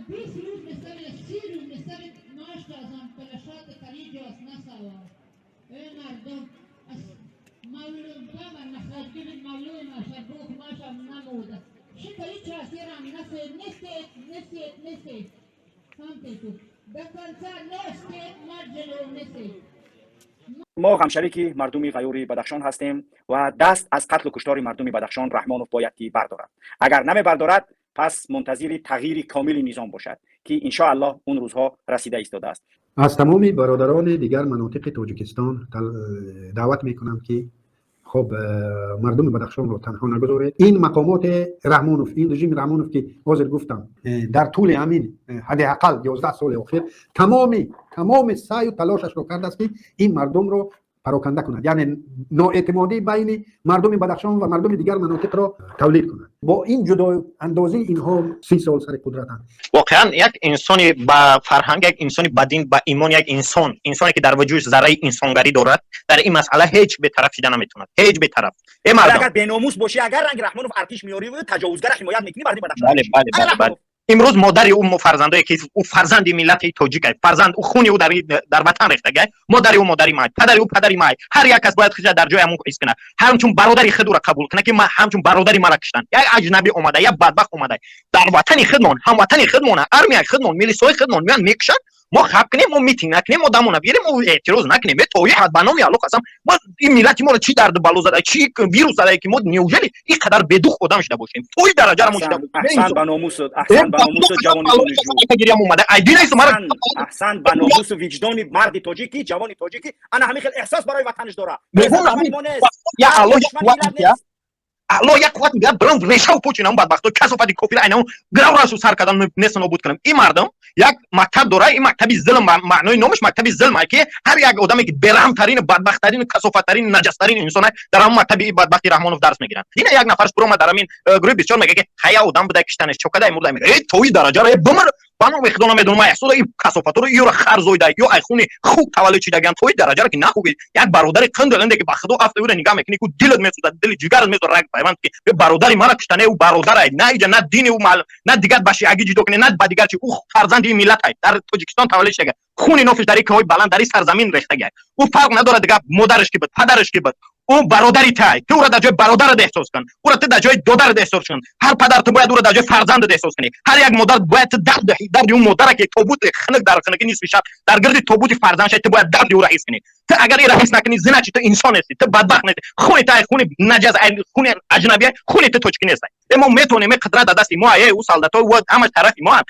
20 روز مثل 30 روز مثل ماشت از آن فلشات خلیج است نسوا ای مردم از مولود بابا مخرجین مولود مشربوک ماشم نموده شکلی چاسیرم نسید نسید نسید نسید فهمتی تو до конца نسید مرجلو نسید. Мо ғамшарики мардуми ғайури Бадахшон ҳастем ва даст аз қатлу куштори мардуми Бадахшон Раҳмонов бояд ки бардорад. Агар намебардорад, пас мунтазири тағйири комили низом бошад, ки иншоаллоҳ он рӯзҳо расида истодааст. Аз тамоми бародарони дигар манотиқи Тоҷикистон даъват мекунам, ки хоб, мардуми Бадахшонро танҳо нагузоред. Ин мақомоти Раҳмонов, ин режими Раҳмонов, ки ҳозир гуфтам, дар тӯли ҳамин ҳадди ақал 11 соли охир тамоми саъю талошашро кардааст, ки ин мардумро пароканда кунад, яъне ноэътимодӣ байни мардуми Бадахшон ва мардуми дигар манотиқро тавлид кунад. Бо ин ҷудоандозӣ инҳо 30 сол сари қудратанд. Воқеан, як инсони ба фарҳанг, як инсони ба дин, ба имон, як инсоне, ки дар вуҷудаш зарраи инсонгарӣ дорад, дар ин масъала ҳеҷ бетараф шида наметавонад, ҳеҷ бетараф. Э, мардам, агар беномус бошӣ, агар ранги Раҳмонов артиш меёрӣ, таҷовузгара ҳимоят мекунӣ, мардуми Бадахшон. Бале. Имрӯз модари ӯ, фарзандое, ки ӯ фарзанди миллати тоҷик, фарзанд ӯ, хуни ӯ дар ватан рехтагай, модари ӯ модари май, падари ӯ падари май. Ҳар як кас бояд худша дар ҷои ҳамон ҳис кунад, ҳамчун бародари худ ӯра қабул кунад, ки ҳамчун бародари мара куштанд. Як аҷнабӣ омада, як бадбахт омада дар ватани худмон, ҳамватани худмона, армияи худмон, милисои худмон меянд, мекушанд. Мо хаб кунем, мо митинг накунем, мо дамона бигирем, мо эътироз накунем? Э, тои ҳад, ба номи Алло қасам, мо ин миллати моро чӣ дарду бало зада, чӣ вирус зада, ки мо неужели ин қадар бедух одам шуда бошем, тои дараҷаро мо шуда? Аҳсан ба номусу, аҳсан ба номусу ҷавони донишҷӯ. Гирям омада, ай динайсу мара. Аҳсан ба номусу виҷдони марди тоҷикӣ, ҷавони тоҷикӣ, ана ҳамин хел эҳсос барои ватанаш дорад. Я Алло, Алло, як қувват мегӯяд, бирам решаву починам бадбахто, касофати кофир, айнам граврасу сар кардан, нест нобуд кунам. Ин мардум як мактаб дора, ин мактаби зулм, маънои номаш мактаби зулм, ки ҳар як одаме, ки бераҳмтарин, бадбахттарин, касофаттарин, наҷастарин инсон, дар ҳамон мактаби бадбахти Раҳмонов дарс мегиранд. Ина як нафарш биромад дар ҳамин гурӯҳи бисёр, мега, ки ҳая одам буда, киштанеш чокадай мурда. Э, тои дараҷара бимир, ба номи Худо, намедонам, эҳсода ин касофаторо ёра хар зойда ё ай хуни хук таваллуд шидаган, тои дараҷаро ки нахуги. Як бародари қинду ки ба Худо афта, ӯра нигаҳ мекунӣ, ку дилат месӯзад, дили ҷигарат месӯзад, раг пайванд, ки бародари мара куштане. Ӯ бародарай, на иҷа, на дини ӯ, на дигар ба шиагӣ ҷудо кунӣ, на ба дигар чи. Ӯ фарзанди ин миллат ай, дар Тоҷикистон таваллуд шидага, хуни нофиш дар кӯҳҳои баланд, дар ин сарзамин рехтагай. Ӯ фарқ надорад дигар модараш ки буд, падараш ки буд, ӯ бародари тай. Ту ӯра дар ҷои бародарат эҳсос кун, ӯра ту дар ҷои додарат эҳсос кун. Ҳар падар ту бояд ӯра дар ҷои фарзандат эҳсос кунӣ. Ҳар як модар бояд ту дарди ӯ модара, ки тобути хунук, дар хунуки нисфи шаб дар гирди тобути фарзанд шай, ту бояд дарди ӯра ҳис кунӣ. Ту агар ира ҳис накунӣ, значит, ту инсон нестӣ, ту бадбахт нестӣ. Хуни тай хуни наҷас, хуни аҷнабия, хуни ту тоҷикӣ нестай. Э, мо метавонем, қудрат дар дасти мо, ӯ солдатҳо ҳамаш тарафи моанд.